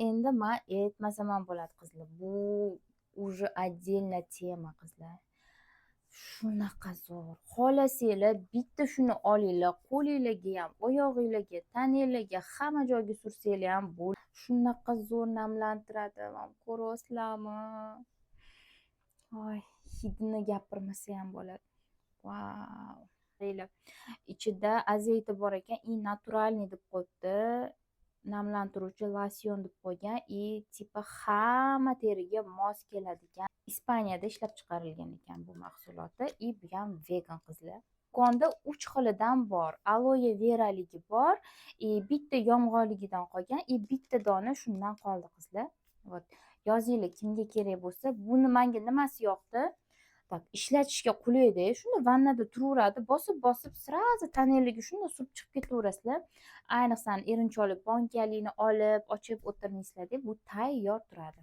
Endi man aytmasam ham bo'ladi, qizlar. Bu уже отдельная тема, qizlar. Shunaqa zo'r. Xohlasanglar, bitta shuni olinglar, qo'linglarga ham, oyog'inglarga, tananglarga, hamma joyga sursanglar ham bo'ladi. Shunaqa zo'r namlantiradi. Mana, ko'ryapsizlarmi? Voy, hidini gapirmasa ham bo'ladi. Vau! Ichida azeyti bor ekan и натуральный deb qo'yibdi. Namlantiruvchi losyon deb qo'ygan и типа hamma teriga mos keladigan. Ispaniyada ishlab chiqarilgan ekan bu mahsuloti и bu ham vegan, qizlar. Do'konda 3 xilidan bor. Aloe veraligi bor, и bitta yomg'orligidan qolgan, и bitta dona shundan qoldi, qizlar. Вот. Yozinglar, kimga kerak bo'lsa. Buni menga nimasi yoqdi? Так, ishlatishga qulayda. Shunda vannada turaveradi, bosib-bosib сразу tananglarga shunday surib chiqib ketaverasizlar. Ayniqsa, erinchoqlik bankalikni olib, ochib o'tirmaysizlar-da, bu tayyor turadi.